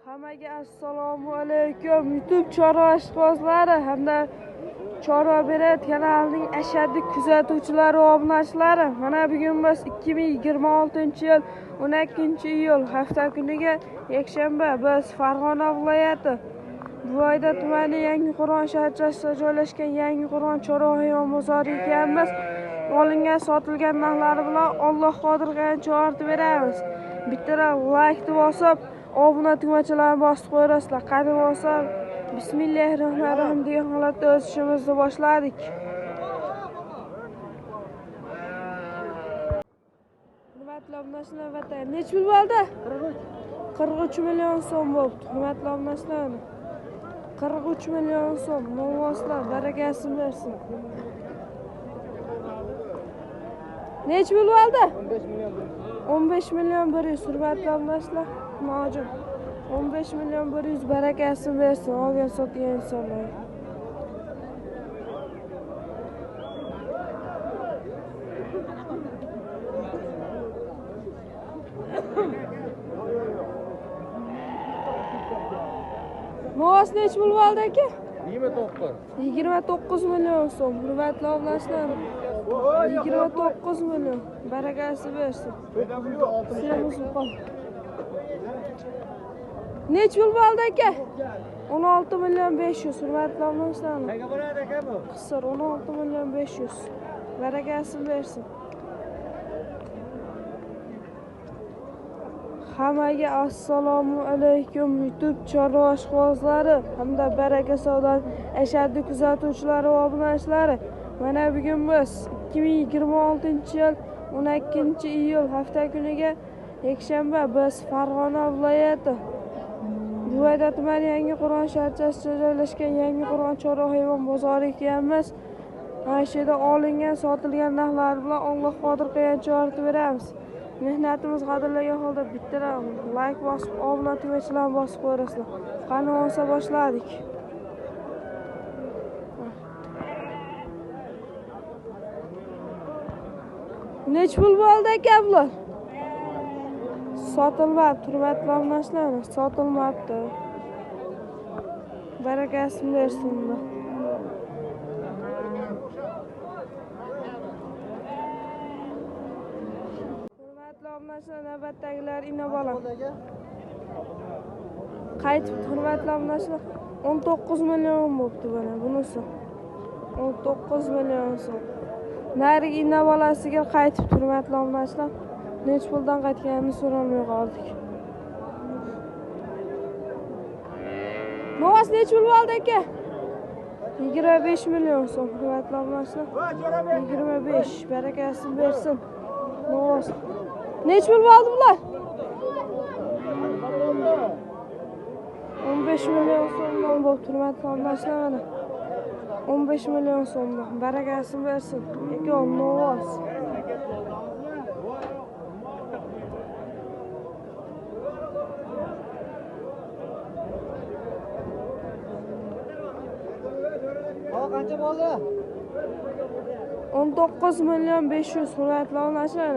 Hammaga assalomu alaykum YouTube chorva ishqibozlari hamda Chorva Beradi kanalining ashaddiy kuzatuvchilari va obunachilari. Mana bugun biz 2026-yil 12-iyul hafta kuniga yakshanba biz Farg'ona viloyati Buvayda tumani Yangiqo'rg'on shaharchasida joylashgan Yangiqo'rg'on chorva hayvon bozoriga ekanmiz. Olingan sotilgan narxlari bilan Alloh qodir qilgancha yoritib beramiz. Bittadan like bosib, obuna tugmachalarini bosib qo'yasizlar. Qani bo'lsa Bismillahirrohmanirrohim degan holatda o'z ishimizni boshladik. Hurmatli obunachilar, vatan necha pul bo'ldi? 43 million so'm bo'ldi. Hurmatli obunachilar, 43 million so'm. Novvoslar barakasini bersin. Necha pul bo'ldi? 15 million 100. Hurmatli obunachilar, mojum 15 million 100 barakasini bersin olgan sotgan insonlar. Novvos necha pul bo'ldi aka? 29. 29 million so'm. Hurmatli obunachilar, 29 million barakasini bersin. Semiz qol. Necha pul bo'ldi aka? 16 million 500. Hurmatli obunachilar. Qisir 16 million 500. Barakasini bersin. Hammaga assalomu alaykum YouTube chorva ishqibozlari hamda Baraka savdoning ashaddiy kuzatuvchilari va obunachilari. Mana bugun biz 2026-yil 12-iyul hafta kuniga yakshanba biz Farg'ona viloyati Buvayda tumani Yangiqo'rg'on shaharchasida joylashgan Yangiqo'rg'on chorva hayvon bozoriga ekanmiz. Mana shu yerda olingan sotilgan narxlar bilan Alloh qodir qilgancha yoritib beramiz. Mehnatimiz qadrlagan holda bittadan like bosib, obuna tugmachalarini bosib qo'yasizlar. Qani bo'lsa boshladik. Necha pul bo'ldi aka bular? Sotilmabdi, hurmatli obunachilar, sotilmabdi. Barakasini bersin. Hurmatli obunachilar, navbatdagilar ina bola. Qaytib, hurmatli obunachilar, 19 million bo'pti mana bunisi. 19 million so'm. Narigi ina bolasiga qaytib, hurmatli obunachilar, necha puldan qaytganini so'rolmay qoldik. Novvos necha pul bo'ldi aka? 25 million so'm. Hurmatli obunachilar, 25 barakasini bersin. Novvos. Necha pul bo'ldi bular? 15 million so'mdan bo'ldi, hurmatli obunachilar, mana. 15 million so'mdan barakasini bersin. Aka, novvos. Qancha bo'ldi? 19 million 500. Hurmatli obunachilar,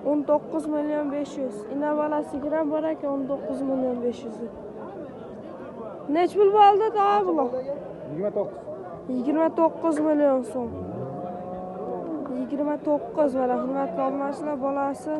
19 million 500. Ina bolasiga ham bor ekan 19 million 500. Necha pul bo'ldi tog'a bular? 29. 29 million so'm. 29 mana hurmatli obunachilar, bolasi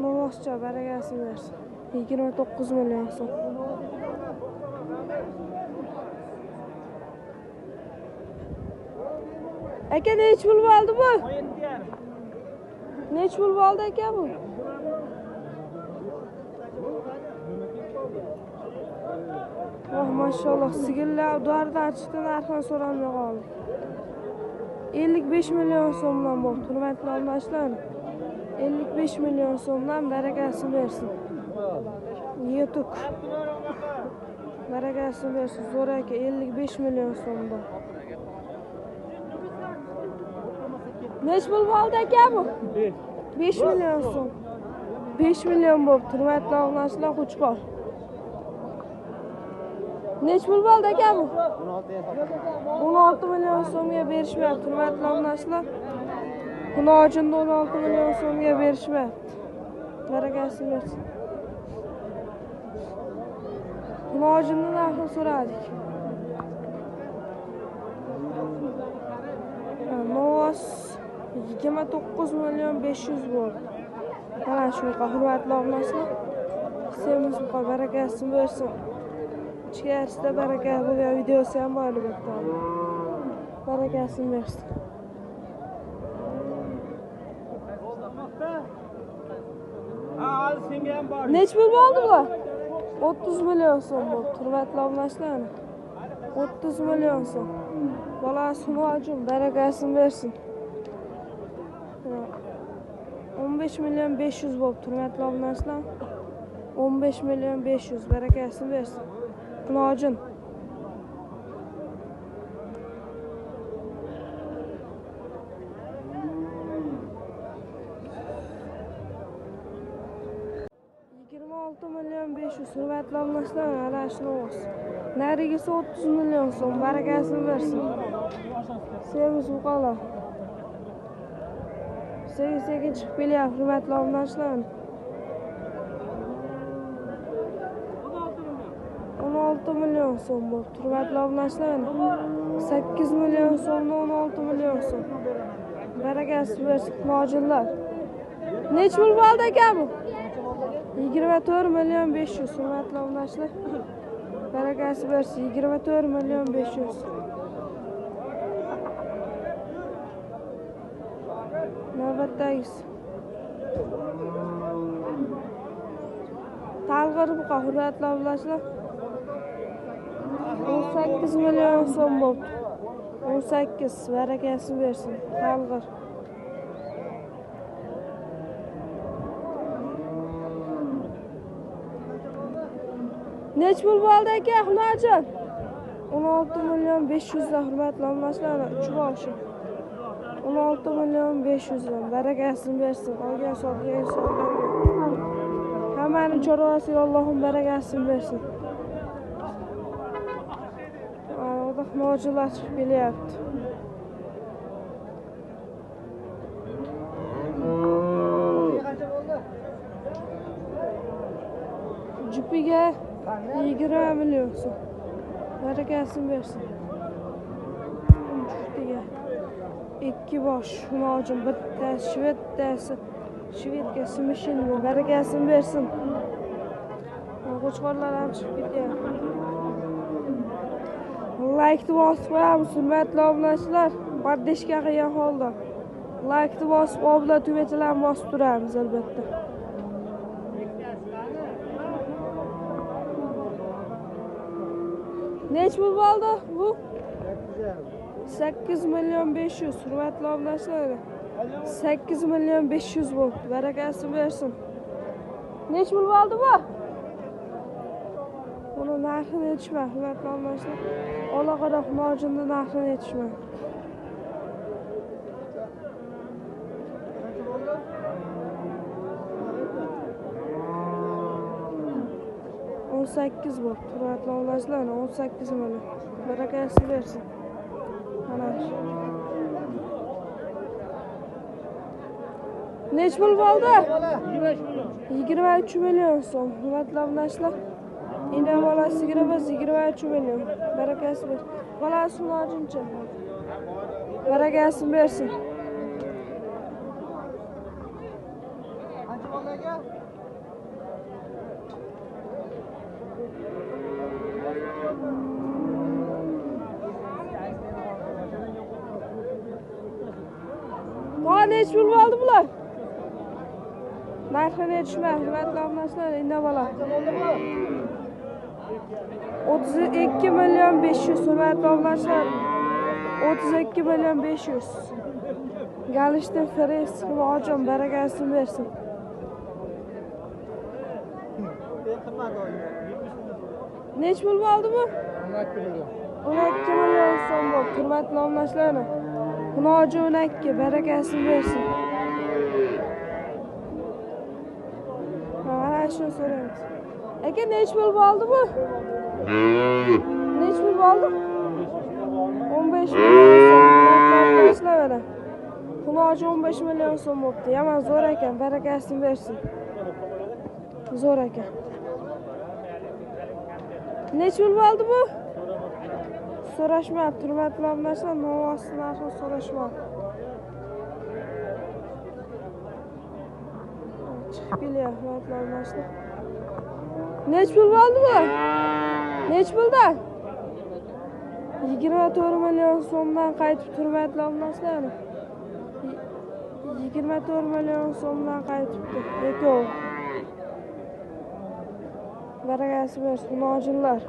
novvoscha barakasini bersin. 29 million so'm. Aka necha pul bo'ldi bu? 17,5. Necha pul bo'ldi aka bu? Voh, mashalloh, sigirlar doridan chiqdi, narxini so'rolmay qoldik. 55 million so'mdan bo'ldi, hurmatli obunachilar. 55 million so'mdan barakasini bersin. Yetuk. Barakasini bersin, zo'r aka, 55 million so'mdan. Necha pul bo'ldi aka bu? 5 million so'm. 5 million bo'ldi, hurmatli obunachilar, qo'chqor. Necha pul bo'ldi aka bu? 16 million so'mga berishmayapti, hurmatli obunachilar. Xunojinda 16 million so'mga berishmayapti. Barakasini bersin. Xunojinni narxini so'radik. Novvos 29 million 500 bo'ldi. Mana shunaqa hurmatli obunachilar. Semiz buqa barakasini bersin. Ichkarisida baraka bo'lgan videosi ham bor albatta. Barakasini bersin. Necha pul bo'ldi bular? 30 million so'm bo'ldi. Hurmatli obunachilar. 30 million so'm. Bolasi Xunojin barakasini bersin. 15 million 500 bo'ldi. Hurmatli obunachilar. 15 million 500 barakasini bersin. Xunojin. Million 500 hurmatli obunachilar, mana shuni o'z. Narigisi 30 million so'm, barakasini bersin. Semiz buqalar. Sekin-sekin chiqib kelyapti hurmatli obunachilar. 16 million so'm bo'ldi. Hurmatli obunachilar, 8 million so'mdan 16 million so'm. Barakasini bersin xunojinlar. Necha pul bo'ldi aka bu? 24 million 500 hurmatli obunachilar. Barakasi bersin 24 million 500. Navbatdagisi. Talg'ir buqa hurmatli obunachilar. 18 million so'm bo'ldi. 18 barakasini bersin. Talg'ir. Necha pul bo'ldi aka Xunojin? 16 million 500 dan hurmatli obunachilar, 3 boshi. 16 million 500 dan barakasini bersin. Olgan sotgan insonlarga. Hammaning chorvasiga Allohim barakasini bersin. Mana xunojinlar chiqib kelyapti. Jupiga 20 million so'm. Barakasini bersin. Juftiga 2 bosh xunojin, bittasi shveddasi, shvedga smishinni barakasini bersin. Qo'chqorlar ham chiqib ketyapti. Laykni bosib qo'yamiz hurmatli obunachilar. Poddeşka qilgan holda laykni bosib, obuna tugmachalarini bosib turamiz albatta. Necha pul bo'ldi bu? 8 million 500 hurmatli obunachilar. 8 million 500 bo'ldi. Barakasini bersin. Necha pul bo'ldi bu? Buni narxini aytishma, hurmatli obunachilar. Olaqora xunojinni narxini aytishma. 18 bo'ldi. Hurmatli obunachilar, 18 million. Barakasini bersin. Mana shu. Necha pul bo'ldi? 23 million so'm. Hurmatli obunachilar. Ina bolasi 23 million. Barakasi bersin. Bolasi xunojincha. Barakasini bersin. Qancha bo'ldi aka? Necha pul bo'ldi bular? Narxini aytishma, hurmatli obunachilar, ina bola. 32 million 500 hurmatli obunachilar. 32 million 500. Galishdan Feres xunojin barakasini bersin. Necha pul bo'ldi bu? 12 million. 12 million so'm bo'ldi. Hurmatli obunachilar. Xunoji 12 barakasini bersin. Mana shuni so'raymiz. Aka necha pul bo'ldi bu? Necha pul bo'ldi? 15 million so'm. Xunoji 15 million so'm bo'libdi. Yomon zo'r ekan, barakasini bersin. Zo'r ekan. Necha pul bo'ldi bu? So'rashmabdi, hurmatli obunachilar, novvosi narxini so'rashmabdi. Chiqib kelyapti, hurmatli obunachilar. Necha pul bo'ldi bu? Necha puldan? 24 million so'mdan qaytib, hurmatli obunachilar. 24 million so'mdan qaytibdi. Ekov. Barakasi bersin, nojinlar.